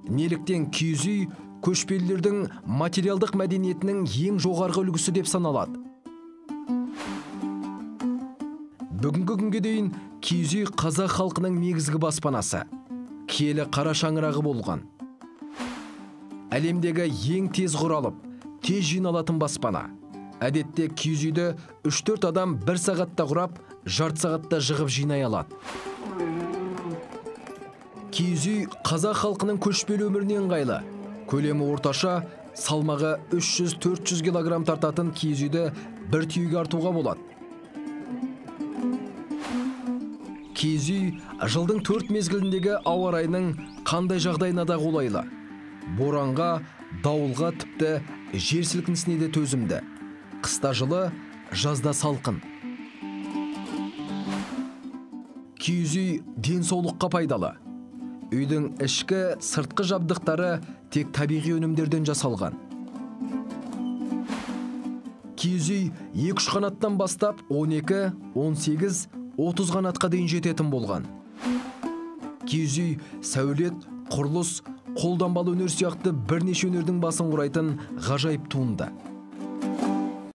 Неліктен киіз үй көшпелілердің материалдық мәдениетінің ең жоғарғы үлгісі деп саналады? Бүгінгі күнге дейін киіз үй қазақ халқының негізгі баспанасы, киелі қара шаңырағы болған. Әлемдегі ең тез құралып, тез жиналатын баспана. Әдетте киіз үйді 3-4 адам 1 сағатта құрап, жарты сағатта жығып жинай алады. Киіз үй қазақ халқының көшпелі өміріне ыңғайлы. Көлемі орташа, салмағы 300-400 килограмм тартатын киіз үйді бір түйеге артуға болады. Киіз үй жылдың 4 мезгіліндегі ауа райының қандай жағдайына да қолайлы. Боранға, дауылға, тіпті жер сілкінісіне де төзімді. Қыста жылы, жазда салқын. Киіз үй денсаулыққа пайдалы. Үйдің ішкі, сыртқы жабдықтары тек табиғи өнімдерден жасалған. Киіз үй 2-3 қанаттан бастап 12, 18, 30 қанатқа дейін жететін болған. Киіз үй сәулет, құрылыс, қолданбалы өнер сияқты бірнеше өнердің басын құрайтын ғажайып туынды.